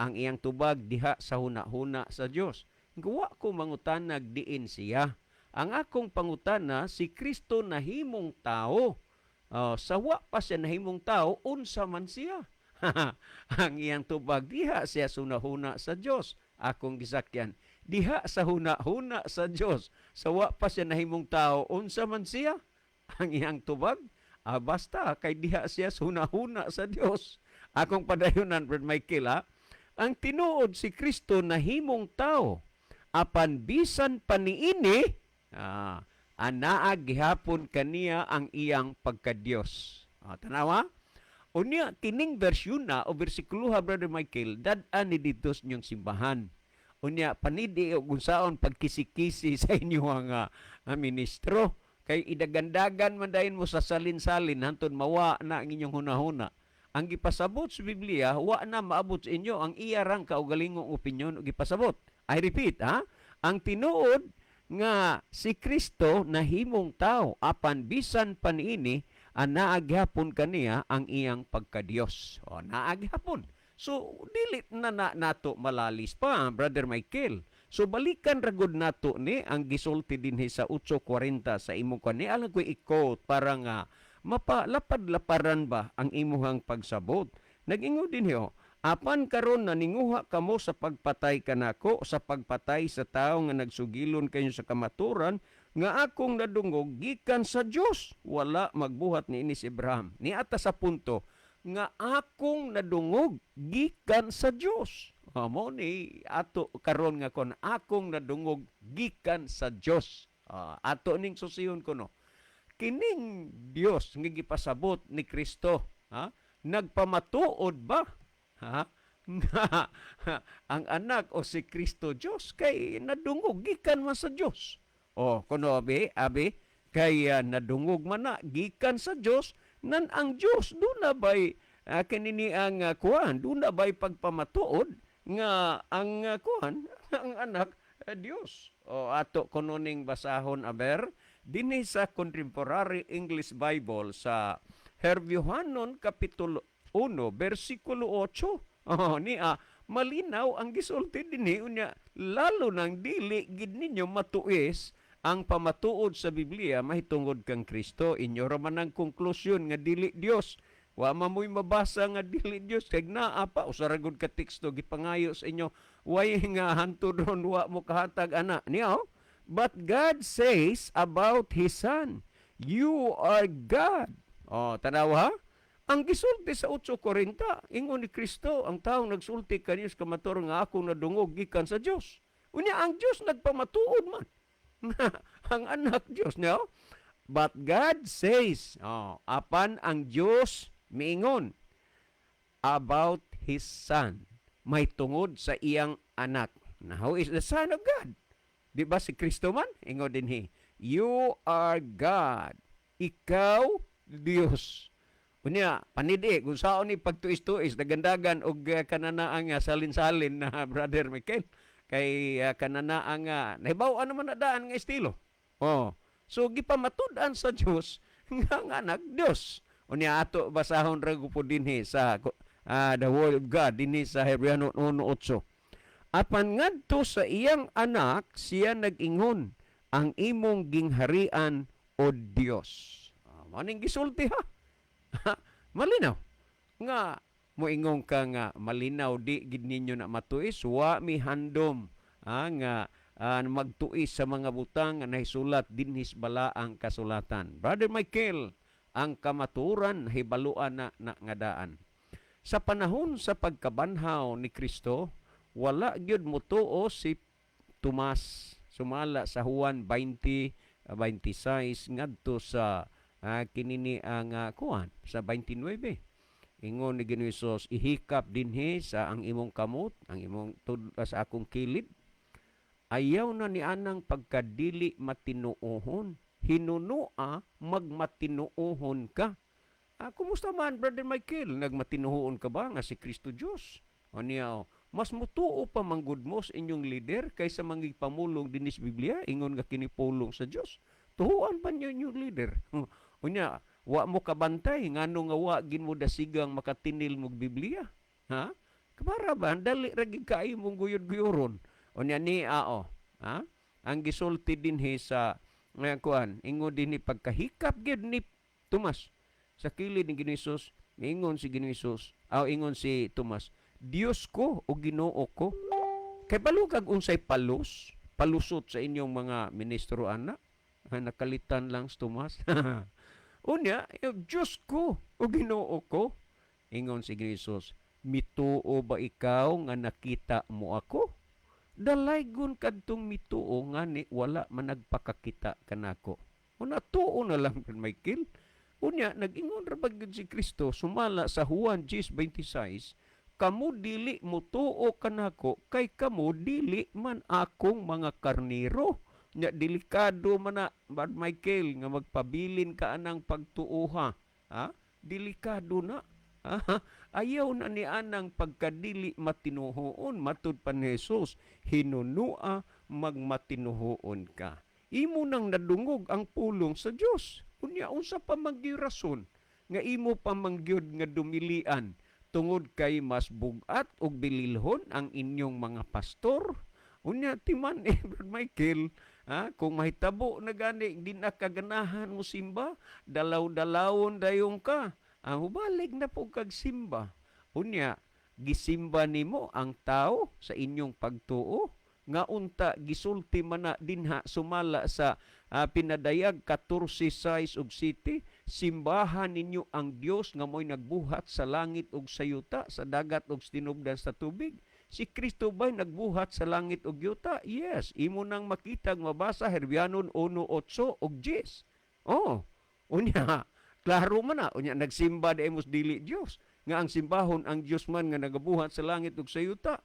Ang iyang tubag, diha sa huna-huna sa Dios. Wa ko mangutanag diin siya. Ang akong pangutana, si Kristo nahimong tao. Oh, sa wa pa siya nahimong tao, unsa man siya? Ang iyang tubag, diha siya sunahuna sa Dios. Akong gisakyan. Diha sa huna-huna sa Dios. Sa wa pa siya nahimong tao, unsa man siya? Ang iyang tubag, basta kay diha siya sa huna-huna sa Dios. Akong padayunan, Brad Michael, ha? Ang tinuod si Kristo nahimong tao. Apan bisan pa niini, anaa gihapon kaniya ang iyang pagkadiyos. Tanawa? Unya kining bersyon na o bersikulo ha, Brother Michael, dad-an ni didto sa inyong simbahan. Unya panidi og unsaon pagkisi-kisi sa inyong ministro kay idagandagan man dayon mo sa salin-salin hantod mawa na ang inyong hunahuna. Ang gipasabot sa Biblia, wa na maabot sa inyo ang iya rang kaugalingong opinyon og gipasabot. I repeat ha, ang tinuod nga si Kristo nahimong tao, apan bisan pa niini Naa gihapon kaniya ang iyang pagkadiyos. O, naa gihapon. So dili na, na nato malalis pa, Brother Michael. So balikan ra gud nato ni ang gisulti dinhi sa 8:40 sa imong kani alang ko i-quote para nga mapalapad-laparan ba ang imuhang pagsabot. Nag-ingon dinhi oh, "Apan karon naninguha kamo sa pagpatay kanako, sa pagpatay sa tawo nga nagsugilon kanyo sa kamaturan nga akong nadungog gikan sa Dios. Wala magbuhat niini si Abraham." Niata sa punto nga akong nadungog gikan sa Dios. Ah, mo ni ato karon nga kon akong nadungog gikan sa Dios. Ah, ato ning susiyon kuno. Kining Dios nga gipasabot ni Kristo, ha? Nagpamatuod ba, ha, nga ang anak o si Kristo Dios kay nadungog gikan man sa Dios? O kuno abi abi kay nadungog man na gikan sa Dios nan ang Dios duna bay kinini ang kuan, duna bay pagpamatuod nga ang kuan, ang anak Dios? O ato kuno ning basahon aber dinhi sa Contemporary English Bible sa Herbiohanon kapitulo 1 bersikulo 8. Oh, niya malinaw ang gisulti dinhi. Unya lalo nang dili gid ninyo matuis ang pamatuod sa Biblia mahitungod kang Kristo. Inyo ra man ang konklusyon nga dili Dios. Wa man mo'y mabasa nga dili Dios kay naa pa usa ra gud ka teksto gipangayo sa inyo. Way nga hantod ron wa mo kahatag ana niya oh. "But God says about His Son, 'You are God.'" Oh, tanaw ha? Ang gisulti sa 8:40, ingon ni Kristo, ang taong nagsulti kaniyo sa kamatuoran nga ako nadungog gikan sa Dios. Unya ang Dios nagpamatuod man ang anak Dios niya. "But God says," oh, apan ang Dios miingon, "about His Son," may tungod sa iyang anak. Now, who is the Son of God? Di ba si Kristo man? Ingon dinhi, "You are God." Ikaw, Dios. Unya, panidi, kung saon ni pagtuis-tuis, dagandagan og kanana nga salin-salin na, Brother Michael. Kay kanana nga, nahibaw naman na daan nga estilo. Oh. So, gipamatud-an sa Dios nga ang anak Dios. Unya ato basahon ra po dinhi sa the Word of God dinhi sa Hebreano 1:8. "Apan ngadto sa iyang anak siya nag-ingon, 'Ang imong gingharian, o Dios.'" Ah, maning gisulti ha. Malinaw. Nga moingon ka nga malinaw, di gid ninyo na matuis, wa mi handom nga magtuis sa mga butang nga nahisulat dinhi sa balaang kasulatan. Brother Michael, ang kamatuoran hibaluan na, na nga daan. Sa panahon sa pagkabanhaw ni Kristo, wala gyud motuo si Tomas sumala sa Juan 20, 26 ngadto sa kinini ang kuan sa 29. Ingon ni Ginoo Hesus, "Ihikap dinhi sa ang imong kamot, ang imong sa akong kilid. Ayaw na ni anang pagkadili matinuohon. Hinunua magmatinuohon ka." Ah, kumusta man, Brother Michael? Nagmatinuohon ka ba nga si Kristo Diyos? O niya, oh, mas mutuo pa manggud mo sa inyong leader kaysa mangigpamulong dinis Biblia, ingon nga kini pulong sa Dios. Tuhuan pa niyo inyong leader. Unya, wa mo kabantay ngano nga wa gin mo dasigang makatinil mog Biblia. Ha? Kabara ba dali ra gid kaayo mong guyod-guyuron. Unya ni ao, ha? Ang gisulti dinhi sa nga kuan, ingon dinhi pagkahikap gyud ni Tomas sa kilid ni Ginoo Hesus, ingon si Ginoo Hesus, aw ingon si Tomas, "Dios ko o Ginoo ko." Kay balukag unsay palos, palusot sa inyong mga ministro ana, nga nakalitan lang si Tomas. Unya, "Diyos ko o Ginoo ko." Ingon si Ginoo Hesus, "Mituo ba ikaw nga nakita mo ako? Dalaygon kadtong mituo ngani wala man nagpakakita kanako." Una tuo na lang, Michael. Unya nag-ingon ra ba gyud si Kristo sumala sa Juan 10:26, "Kamo dili mutuo kanako kay kamo dili man akong mga karniro." Nya delikado man na, Brad Michael, nga magpabilin ka anang pagtuoha. Ha? Delikado na. Ha? Ayaw na ni anang pagkadili matinuhoon matud pa ni Jesus, "Hinunua magmatinuhoon ka." Imo nang nadungog ang pulong sa Dios. Unya unsa pa man gyud rason nga imo pa man gyud nga dumilian tungod kay mas bugat og bililhon ang inyong mga pastor? Unya timan eh, Brad Michael, ha, kung mahitabo na gani di na kaganahan mo simba, dalaw-dalawon dayon ka. Ang hubalik na po kag simba. Unya, gisimba nimo ang tao sa inyong pagtuo nga unta gisulti man na dinha sumala sa pinadayag 14:6 ug 7, simbahan ninyo ang Dios nga mo'y nagbuhat sa langit ug sa yuta, sa dagat ug sa tinubdan sa tubig. Si Kristo ba'y nagbuhat sa langit ug yuta? Yes, imo nang makita, mabasa Herbianon 1:8 ug 10. Oh, unya klaro man na. Unya nagsimba di mo dili Dios nga ang simbahon ang Dios man nga nagabuhat sa langit ug sa yuta.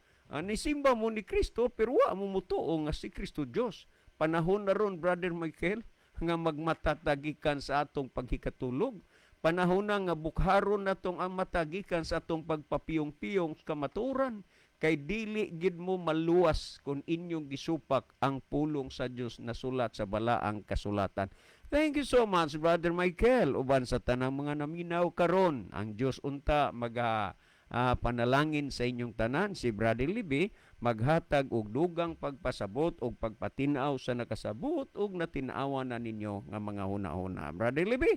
Nisimba mo ni Kristo pero wa mo mutuo nga si Kristo Dios. Panahon na ron, Brother Michael, nga magmata ta gikan sa atong paghikatulog. Panahon na nga bukharon natong ang mata gikan sa atong pagpapiyong-piyong sa kamatuoran kay dili gid mo maluwas kung inyong gisupak ang pulong sa Dios na sulat sa balaang kasulatan. Thank you so much, Brother Michael. Uban sa tanang mga naminaw karon, ang Dios unta maga panalangin sa inyong tanan. Si Brother Libby maghatag og dugang pagpasabot og pagpatinaw sa nakasabot og natinawan na ninyo nga mga huna-huna. Brother Libby.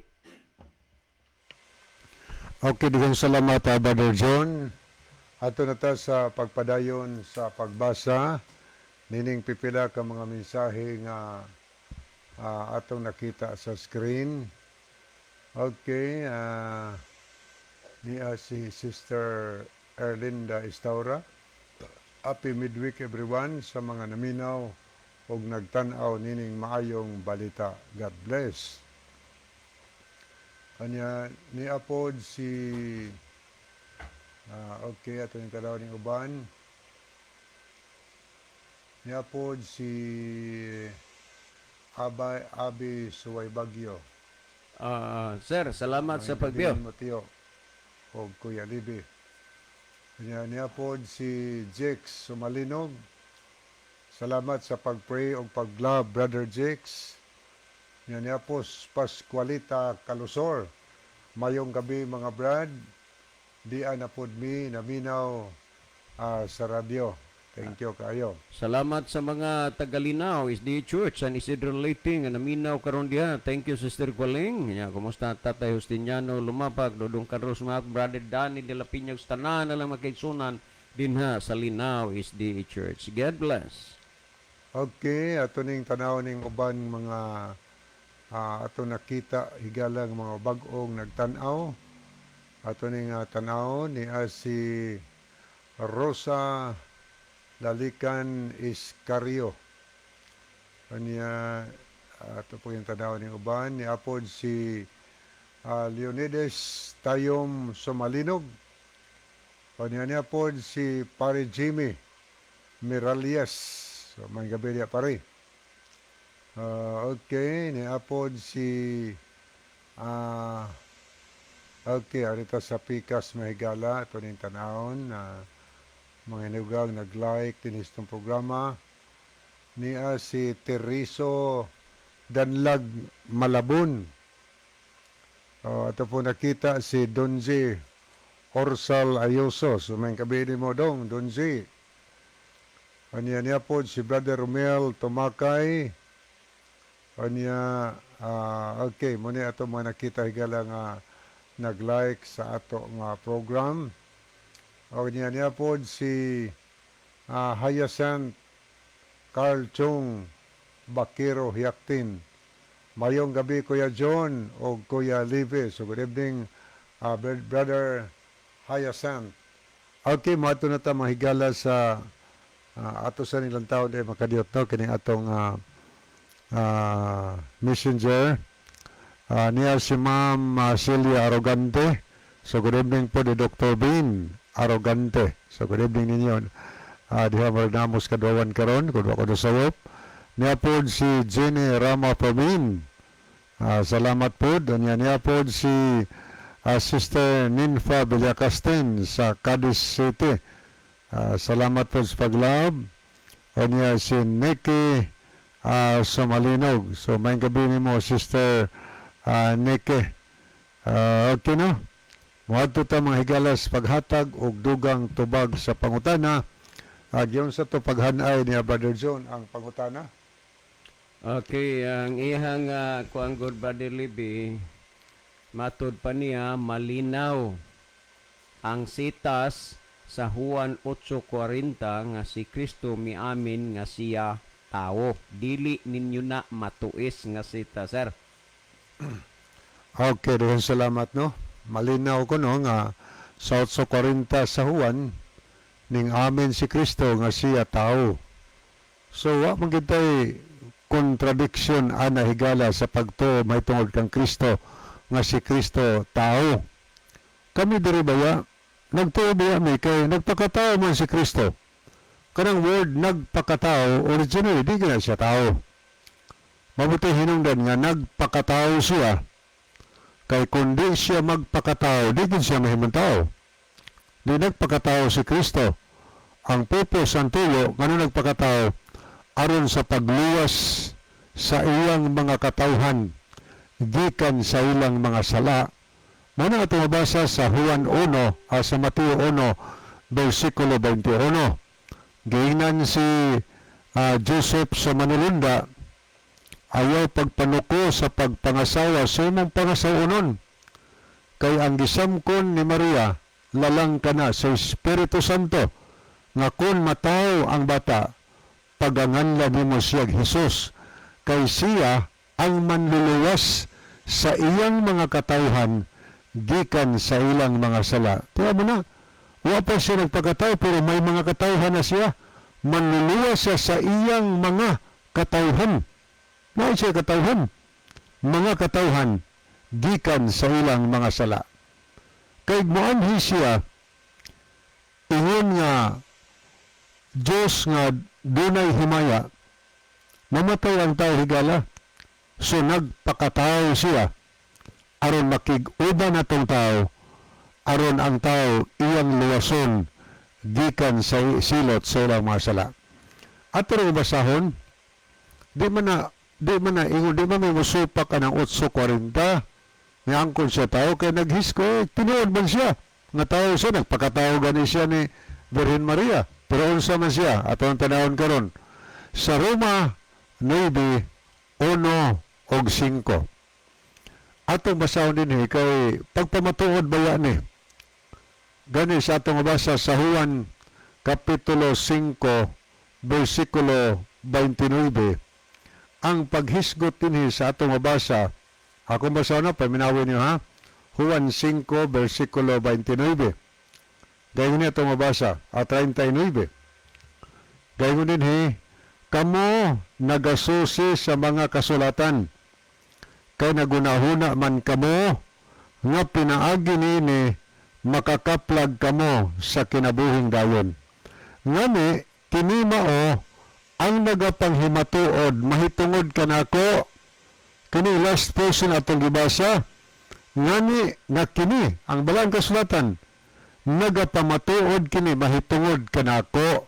Okay, daghang salamat, Brother John. Ato na ta sa pagpadayon sa pagbasa nining pipila ka mga mensahe nga atong nakita sa screen. Okay, niya si Sister Erlinda Estaura. Happy midweek everyone sa mga naminaw ug nagtan-aw nining maayong balita. God bless. Kanya ni apod si okay, ato ning tanaw ning uban. Ni apod si Abay Abi Suway Bagyo. Sir, salamat sa pagbiyo. Mateo o Kuya Libi. Kanya niya pod si Jex Sumalinog. Salamat sa pag-pray o pag-love, Brother Jex. Niya niya po Pascualita Kalusor. Mayong gabi, mga brad. Di na pod mi naminaw sa radyo. Thank you kayo. Salamat sa mga taga-Linao SDA Church, San Isidro Leyte nga naminaw karon diha. Thank you, Sister Kwaling. Ya, kumusta Tatay Justiniano Lumapak, Dodong Carlos Mac, Brother Danny de la Piña, tanan na lang makaigsunan dinha sa Linao SDA Church. God bless. Okay, ato ning tanaw ning uban mga ato nakita higalang mga bag-ong nagtan-aw. Ato ning tanaw ni si Rosa Lalikan Iscario. Kanya ato po yung tanaw ning uban ni apod si Leonides Tayom Somalinog. Kanya niya pod si Pare Jimmy Miralles. So, may gabi niya, pare. Okay, ni apod si okay, arita sa Pikas Mahigala, ito ning tanawon na mga hinugang nag-like din itong programa. Niya si Teriso Danlag Malabon. Oh, ato po nakita si Donji Orsal Ayuso. So, may gabi mo dong, Donji. Anya niya po si Brother Romel Tumakay. Anya, okay, muna ato mga nakita higala nga nag-like sa ato nga program. O niya niya po si Hyacinth Carl Chung Bakiro Hiaktin. Mayong gabi, Kuya John o Kuya Live. So good evening, Brother Hyacinth. Okay, mato na ta mahigala sa ato sa nilang taon eh makadiyot no kining atong messenger. Niya si Ma'am Celia Arrogante. So good evening po ni Dr. Bean Arrogante. So good evening ninyo. Diha magnamos kadwawan karon kung ako nasawop. Niya po si Jenny Rama Fermin. Salamat po. Niya niya po si Sister Ninfa Villacastin sa Cadiz City. Salamat po sa pag-love. O niya si Nikki Somalinog. So may gabi nimo, Sister Neke. Okay no? Moadto ta, mga higalas, paghatag og dugang tubag sa pangutana. Giyon sa to paghanay ni Brother John ang pangutana. Okay, ang iyang kuang, good Brother Libby, matud pa niya malinaw ang sitas sa Juan 8:40 nga si Kristo miamin nga siya tao. Dili ninyo na matuis nga sita, sir. Okay, daghang salamat no. Malinaw ko no nga sa 8:40 sa Juan ning amin si Kristo nga siya tao. So wa man kitay contradiction ana, higala, sa pagtuo mahitungod kang Kristo nga si Kristo tao. Kami diri baya nagtuo baya mi kay nagpakatao man si Kristo. Kanang word "nagpakatao", originally di na siya tao. Mabuti hinungdan nga nagpakatao siya kay kung di siya magpakatao, di din siya mahimong tao. Di nagpakatao si Kristo. Ang purpose, ang tuyo, ngano nagpakatao, aron sa pagluwas sa iyang mga katawhan gikan sa ilang mga sala. Mao na atong mabasa sa Juan 1, sa Mateo 1, versikulo 21. Giingnan si Joseph sa manulunda, "Ayaw pagpanuko sa pagpangasawa sa imong pangasawonon. Kay ang gisamkon ni Maria, lalang kana sa Espiritu Santo, nga kung mataw ang bata, paganganla nimo siya Jesus, kay siya ang manluluwas sa iyang mga katawhan gikan sa ilang mga sala." Tiyan mo na, wa pa siya nagpakatao pero may mga katawhan na siya. Manluluwas siya sa iyang mga katawhan. Naa siya katawhan. Mga katawhan gikan sa ilang mga sala. Kay moanhi siya ingon nga Diyos nga dunay himaya, mamatay ang tao, higala. So nagpakatao siya aron makig-uban atong tao, aron ang tao iyang luwason gikan sa silot sa ilang mga sala. Ato rin basahon, di man na ingon, di man may musupak ka ng 8.40 nga angkon siya tao kay naghisko eh, tinuod man siya nga tao siya, nagpakatao gani siya ni Virgen Maria, pero unsa man siya, atong tanawon karon sa Roma 9, 1 og 5. Atong basahon din eh, kay pagpamatuod baya ni gani sa atong mabasa sa Juan Kapitulo 5 versikulo 29, ang paghisgot dinhi sa atong mabasa. Akong basahon na, paminawin niyo ha. Juan 5 versikulo 29, gayon niya atong mabasa at 39. Gayon dinhi, "Kamo nagasusi sa mga kasulatan kay nagunahuna man kamo nga pinaagi niini makakaplag kamo sa kinabuhing dayon. Ngani kini mao ang nagapanghimatuod mahitungod kanako." Kini last portion atong gibasa, ngani nga kini ang balang kasulatan nagapamatuod kini mahitungod kanako.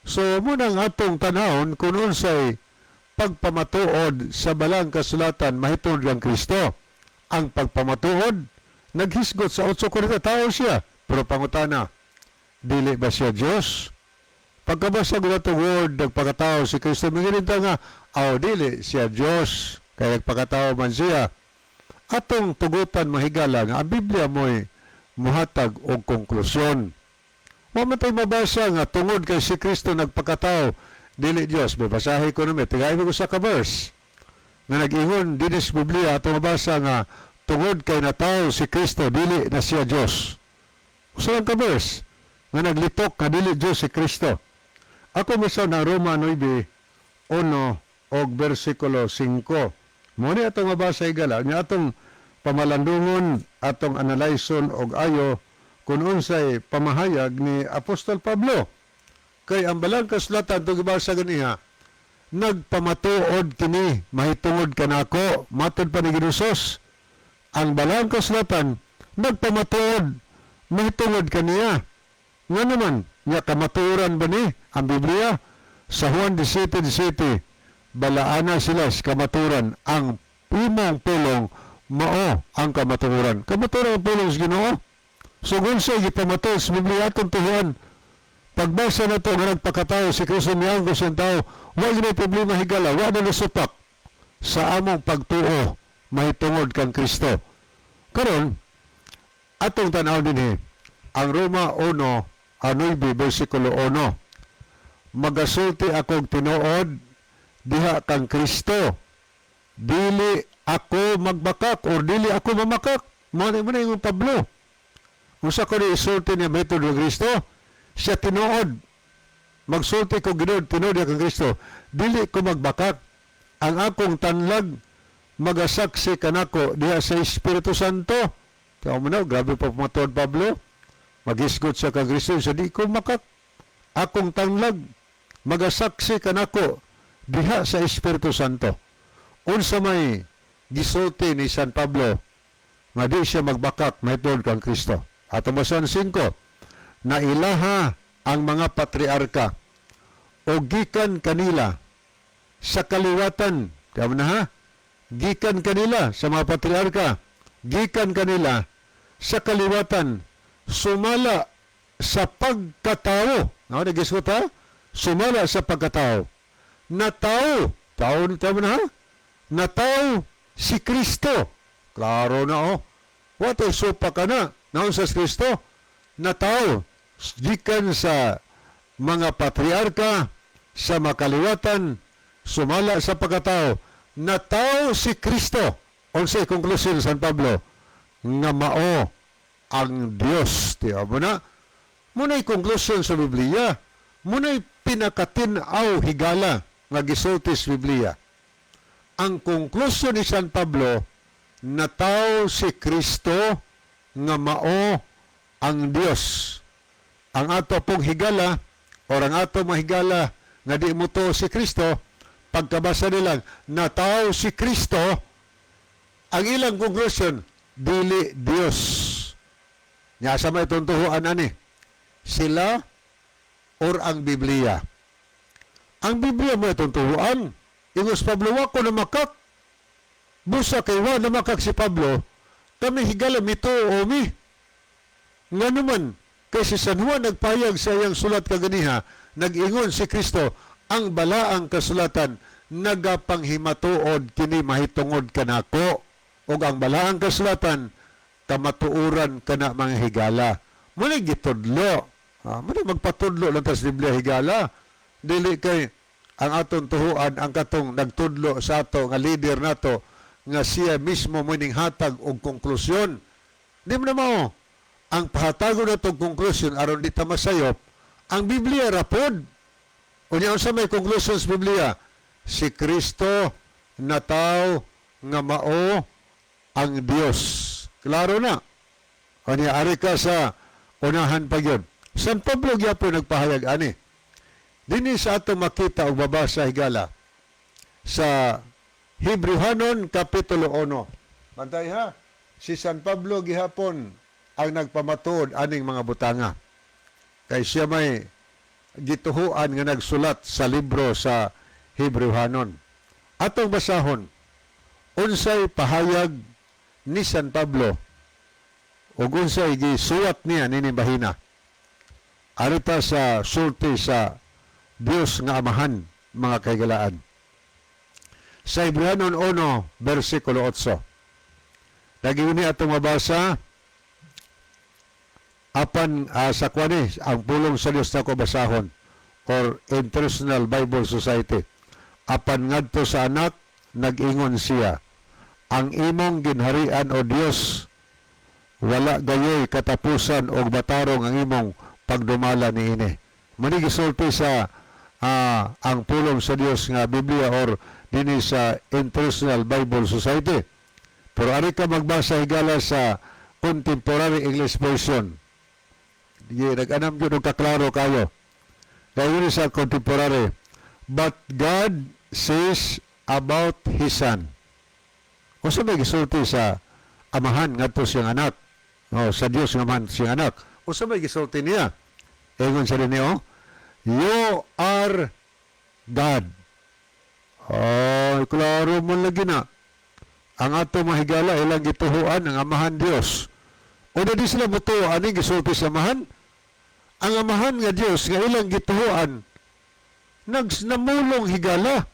So muna ang atong tanawon kung unsay pagpamatuod sa balang kasulatan mahitungod kang Kristo. Ang pagpamatuod, naghisgot sa 8.40, tao siya. Pero pangutana, dili ba siya Diyos? Pagkabasa ko na word, nagpakatao si Kristo, mingirin nga, aw, dili siya Diyos, kaya nagpakatao man siya. Atong tugutan, mahigala, nga ang Biblia mo'y muhatag og konklusyon. Wa man tay mabasa nga tungod kay si Kristo nagpakatao, dili Dios. May basahin ko naman, tigay ko sa ka-verse nga nag-ingon dinis Biblia atong mabasa nga tungod kay natawo si Kristo, dili na siya Dios. Usa lang ka verse nga naglitok nga dili Dios si Kristo. Ako masa na Roma 9, 1 og versikulo 5. Mo ni atong mabasa, higala, nya atong pamalandungon, atong analyson og ayo kung unsay pamahayag ni Apostol Pablo. Kay ang balang kasulatan itong gibasa ganiha, nagpamatuod kini mahitungod kanako, matod pa ni Ginosos. Ang balang kasulatan nagpamatuod mahitungod kaniya. Nga naman, nya kamatuoran ba ni ang Biblia? Sa Juan 17:17, balaana sila sa kamaturan, ang imong pulong. Mao ang kamatuoran. Kamatuoran ang pulong sa Ginoo. So kung sa gipamatuod sa Biblia, atong tuhuan. Pagbasa na to nga nagpakatao si Kristo, miangkos ang tao, wa gyud problema, higala, wa na nasupak sa among pagtuo mahitungod kang Kristo. Karon, atong tan-aw dinhi ang Roma 1 a 9 versikulo 1. "Magasulti akong tinuod diha kang Kristo. Dili ako magbakak or dili ako mamakak." Mao na yung Pablo. Unsa ko ni isulti niya method ng Kristo? Siya tinuod. "Magsulti ko ginuod tinuod kang Kristo. Dili ko magbakak. Ang akong tanlag magasaksi kanako diha sa Espiritu Santo." Kaya mo na, grabe pa pumatuod Pablo. Magisgot siya kang Kristo sa di ko makak. "Akong tanlag magasaksi kanako diha sa Espiritu Santo." Unsa may gisulti ni San Pablo nga di siya magbakak mahitungod kang Kristo? Ato basahan 5. "Nailaha ang mga patriarka o gikan kanila sa kaliwatan." Tama na ha? Gikan kanila sa mga patriarka. Gikan kanila sa kaliwatan sumala sa pagkatao. No, nagisgot ha? Sumala sa pagkatao. Natao. Tao, tama na ha? Natao si Kristo. Klaro na oh. What a supa ka na. Naon sa Kristo? Natao. Gikan sa mga patriarka, sa makaliwatan, sumala sa pagkatao. Natao si Kristo. Unsay konklusyon San Pablo? Nga mao ang Dios. Tiyo mo na? Muna'y konklusyon sa Biblia. Muna'y pinakatin-aw, higala, nga gisulti sa Biblia. Ang konklusyon ni San Pablo, nataw si Kristo nga mao ang Dios. Ang ato pong higala or ang ato mahigala nga di mo to si Kristo, pagkabasa nilang nataw si Kristo, ang ilang conclusion, dili Dios. Nya sa may tuntuhuan ani? Sila or ang Biblia? Ang Biblia mo itong tuhuan. Ingos Pablo, wa ko namakak. Busa kay wa namakak si Pablo, kami higala mituo mi. Nga naman, kay si San Juan nagpahayag sa iyang sulat kaganiha, nag-ingon si Kristo, ang balaang kasulatan, nagapanghimatuod kini mahitungod kanako. Ug ang balaang kasulatan, kamatuoran kana, mga higala. Muna gitudlo. Ah, muna magpatudlo lang tas Biblia, higala. Dili kay ang atong tuhuan ang katong nagtudlo sa ato nga leader nato nga siya mismo muning hatag og konklusyon. Di mo na mao. Ang pahatagon nato og konklusyon aron di ta masayop, ang Biblia ra pod. Unya unsa may conclusion sa Biblia? Si Kristo nataw nga mao ang Dios. Klaro na. Unya ari ka sa unahan pa gyud. San Pablo gyapon nagpahayag ani. Dinhi sa ato makita og babasa, higala, sa Hebreohanon Kapitulo 1. Bantay ha. Si San Pablo gihapon ang nagpamatuod aning mga butanga. Kay siya may gituhuan nga nagsulat sa libro sa Hebreohanon. Atong basahon unsay pahayag ni San Pablo ug unsay gisuwat niya nini bahina. Arita sa sulti sa Dios nga Amahan, mga kaigalaan. Sa Hebreohanon 1 versikulo 8. Lagi ni atong mabasa apan sa kwani ang pulong sa Dios na ko basahon or International Bible Society. "Apan ngadto sa anak nag-ingon siya, 'Ang imong ginharian, o Dios, wala gayoy katapusan og matarong ang imong pagdumala niini.'" Mani gisulti sa ang pulong sa Dios nga Biblia or dinhi sa International Bible Society. Pero ari ka magbasa, higala, sa Contemporary English Version. Di nag-anam gyud og kaklaro kayo. Dahil sa Contemporary, "But God says about His Son." Unsa may gisulti sa Amahan ngadto siyang anak? Oh, sa Dios nga Amahan siyang anak. Unsa may gisulti niya? Ingon siya dinhi oh, "You are God." Ay, klaro mo lagi na. Ang ato mga higala ilang gituhuan ang Amahan Dios. O di sila motuo ani gisulti sa Amahan? Ang Amahan nga Dios nga ilang gituhuan nagnamulong, higala,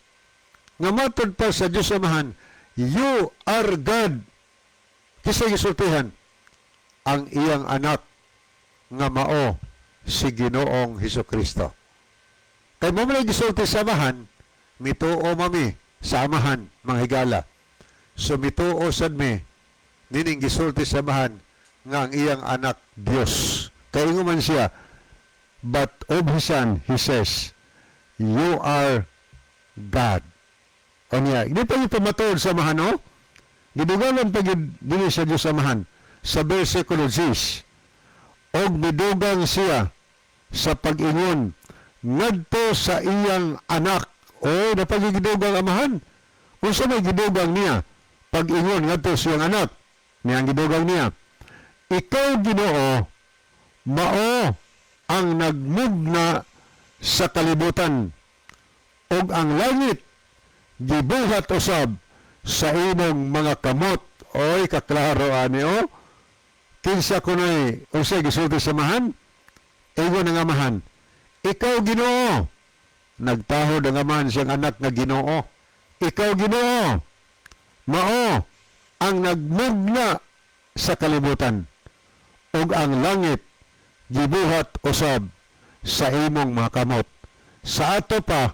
nga matod pa sa Dios Amahan, "You are God." Kinsa gisultihan? Ang iyang anak nga mao si Ginoong Hesus Kristo. Kay mao man gisulti sa Amahan, mituo mami sa Amahan, mga higala. So mituo sad mi nining gisulti sa Amahan nga ang iyang anak Dios. Kay ingon man siya, "But of His Son, He says, 'You are God.'" Unya, di pa yung pamatuod sa Amahan, no? Gidugangan pa gyud dinhi sa Dios Amahan sa versikulo 10. Og midugang siya sa pag-ingon ngadto sa iyang anak. O napagigidugang Amahan. Unsa may gidugang niya? Pag-ingon ngadto sa iyang anak. Niya ang gidugang niya. Ikaw, Ginoo, mao ang nagmugna sa kalibutan ug ang langit gibuhat usab sa imong mga kamot. Oy, kaklaro ani oh. Kinsa kunoy unsay gisulti sa Amahan? Ingon ang Amahan, "Ikaw, Ginoo." Nagtahod ang Amahan siyang anak nga Ginoo. Ikaw, Ginoo, mao ang nagmugna sa kalibutan ug ang langit gibuhat usab sa imong mga kamot. Sa ato pa,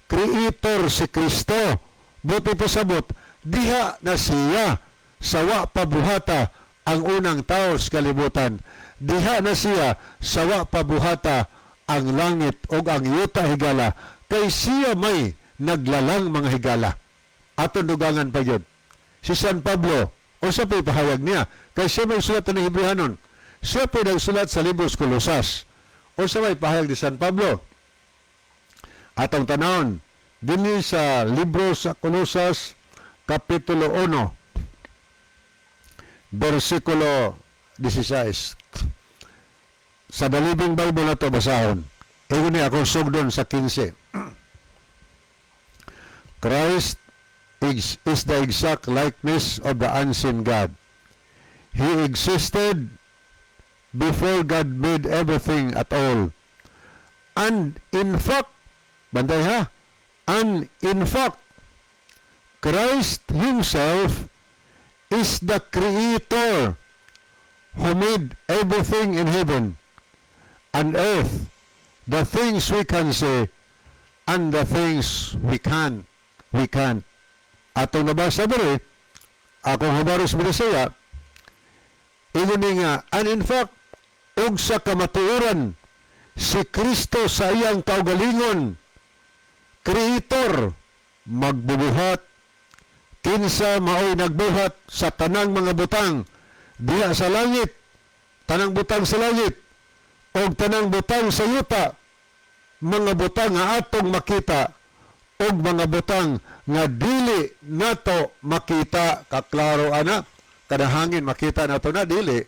creator si Kristo. Buot pasabot, diha na siya sa wa pa buhata ang unang tao sa kalibutan. Diha na siya sa wa pa buhata ang langit o ang yuta, higala, kay siya may naglalang, mga higala. Aton dugangan pa yun. Si San Pablo, unsa pa'y pahayag niya? Kay siya may sulat ng Hebrehanon. Siya pa'y nagsulat sa libro sa Kolosas. Unsa may pahayag ni San Pablo? Atong tanawon, dinhi sa libro sa Kolosas, Kapitulo 1, versikulo 16. Sa The Living Bible na to basahon. Ingon ni akong sugdon sa 15. Christ is the exact likeness of the unseen God. He existed before God made everything at all. And in fact, bantay ha, and in fact, Christ Himself is the creator who made everything in heaven and earth, the things we can see and the things we can. Atong nabasa diri, akong hubaros Bisaya, ingon ni nga, and in fact, ug sa kamatuoran, si Kristo sa iyang kaugalingon, creator, magbubuhat, kinsa maoy nagbuhat sa tanang mga butang, diha sa langit, tanang butang sa langit, og tanang butang sa yuta, mga butang nga atong makita, og mga butang nga dili nato makita. Kaklaro ana, kada hangin makita nato na dili.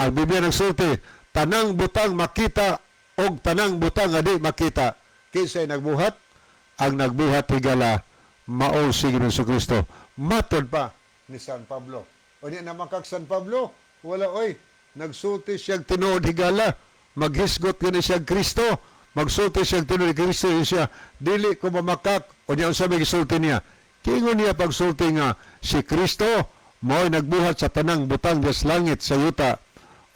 Ang Biblia nagsulti, tanang butang makita og tanang butang nga di makita. Kinsay nagbuhat? Ang nagbuhat, higala, mao si Ginoong Kristo. Matod pa ni San Pablo. O di naman kag San Pablo, wala oy, nagsulti siyang tinuod, higala, maghisgot gani siyang Kristo, magsulti siyang tinuod Kristo siya, dili ko mamakak, o niya unsa may gisulti niya. Kingon niya pagsulti nga si Kristo mao'y nagbuhat sa tanang butang sa langit, sa yuta,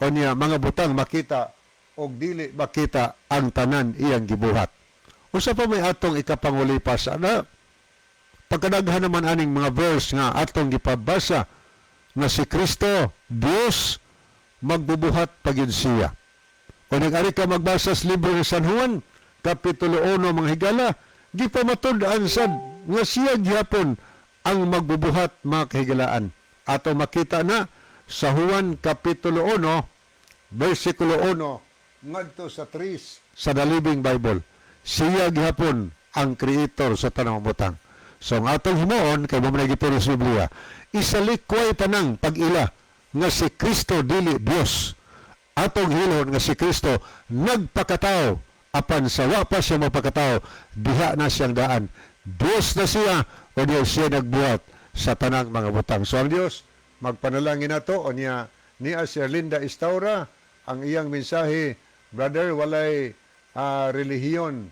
o niya mga butang makita og dili makita, ang tanan iyang gibuhat. Usa pa may atong ikapangulipas ana, pagkadaghan naman aning mga verse nga atong gipabasa nga si Kristo Dios, magbubuhat pa gyud siya. O nag-ari ka magbasa sa libro ni San Juan, Kapitulo 1, mga higala, gipamatud-an sad nga siya gihapon ang magbubuhat, mga kahigalaan. Ato makita na sa Juan Kapitulo 1, versikulo 1, ngadto sa 3 sa The Living Bible. Siya gihapon ang creator sa tanang butang. So ang atong himuon, kay mo man gituro sa Biblia, isalikway tanang pag-ila nga si Kristo dili Dios. Atong hilon nga si Kristo nagpakatao, apan sa wa pa siya mapakatao, diha na siyang daan. Dios na siya o diya siya nagbuhat. sa tanang mga butang. So ang Dios magpanalangin nato. Unya niya si Erlinda Istaura, ang iyang mensahe, "Brother, walay relihiyon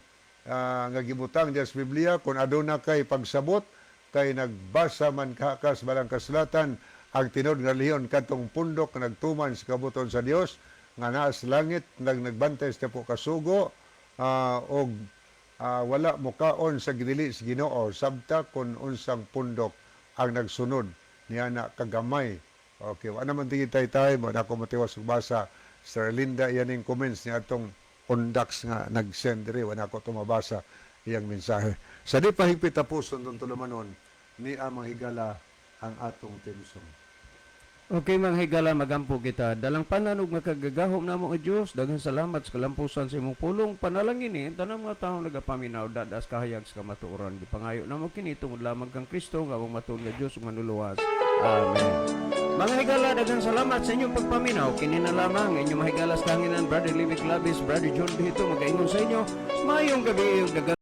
nga gibutang diya sa Biblia. Kung aduna kay pagsabot kay nagbasa man ka sa balang kasulatan, ang tinuod nga relihiyon kadtong pundok nga nagtuman sa kabubut-on sa Dios nga naa sa langit, nagbantay sa po kasugo og wala mukaon sa gidili sa Ginoo. Sabta kon unsang pundok ang nagsunod niya na kagamay." Okay, wala naman tingin tay tay mo na ako motiwas og basa. Sir Linda, iyan ning comments niya atong undax nga nag-send diri, wala ako tumabasa iyang mensahe. Sa di pa higpit tapuson tong tulumanon ni ang mga higala ang atong theme song. Okay, mga higala, magampo kita. Dalang panan ug makagagahom namo nga Dios, daghang salamat sa kalampusan sa imong pulong. Panalangin ni tanang mga tawo nagapaminaw dadas kahayag sa kamatuoran. Gipangayo namo kini tungod lamang kang Kristo nga among matuod nga Dios ug manluluwas. Amen. Mga higala, daghang salamat sa inyong pagpaminaw. Kini na lamang inyong mahigala sa kahanginan, Brother Levi Clavis, Brother John Dito, magaingon sa inyo. Maayong gabi, ug daghang